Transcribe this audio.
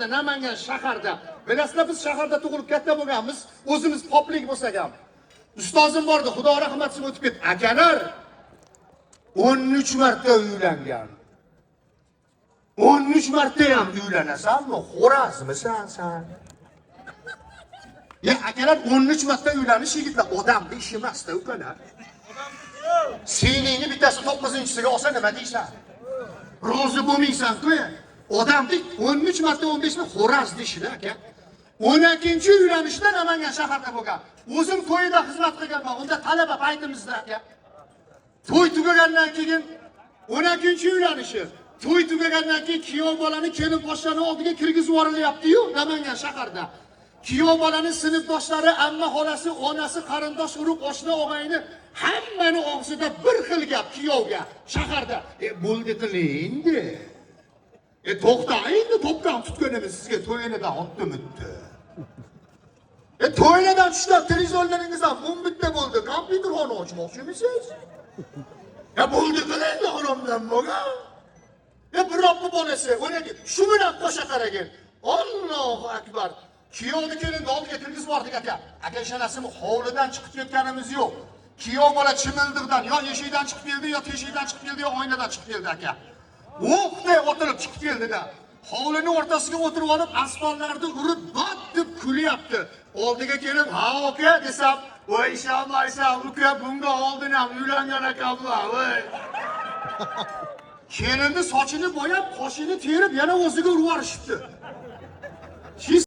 Namangan shaharda. Bilasizlar, biz shaharda tug'ilib katta bo'lganmiz, o'zimiz poplik bo'lsak ham. Ustozim bordi, Xudo rahmat qilsin, o'tib ketdi. Akalar 13 marta uylangan. 13 marta ham uylanasanmi? Xo'razmisan san? Ya akalar, 13 marta uylanish, yigitlar, odamni ishi emas-da, ukalar. Seningni bittasi 9-chisiga olsa nima deysan? Rozi bo'lmaysan-ku. Odamni 13 marta, 15 marta xo'raz deyishida, aka. 12 uylanishda Namangan shaharda bo'lgan. O'zim to'yida xizmat qilganman. Unda talaba paytimizda, aka. To'y tugagandan keyin 12 uylanishi. To'y tugagandan keyin kuyov bolani kelin boshlari oldiga kirgizib yuborilyapti-yu Namangan shaharda. Kuyov bolani sinfdoshlari, amma xolasi, onasi, qarindosh urug', oshna og'ayni hammani og'zida bir xil gap kuyovga shaharda. E bo'ldi, qiling endi. E to'xta endi, to'pdan tutganimiz sizga to'yinidan otdim o'tdi. E to'yladan tushlab televizorlaringiz ham 10 bitta bo'ldi. Kompyuterxona ochmoqchimisiz? Ya bo'ldi, qiling endi, haromdan bo'lgan. E bir Robbi bolasi, o'naki shu bilan qo'sha qaragin. Allohu akbar. Kuyovni kelinni oldiga kirgizib yubordik, aka. Aka, ishonasizmi, hovlidan chiqib ketganimiz yo'q. Kuyov bola chimildiqdan yo eshikdan chiqib keldi, yo teshikdan chiqib keldi, yo oynadan chiqib keldi, aka. O'qday otilib chiqib keldi-da. Hovlining o'rtasiga o'tirib olib, asfaltlarni urib, bat deb kulyapti. Oldiga kelib, "Ha, aka" desam, "Voy, ishonmaysan, uka, bunga oldin ham uylangan ekanman, voy." Kelinni sochini bo'yab, qoshini terib, yana o'ziga urib yuborishibdi.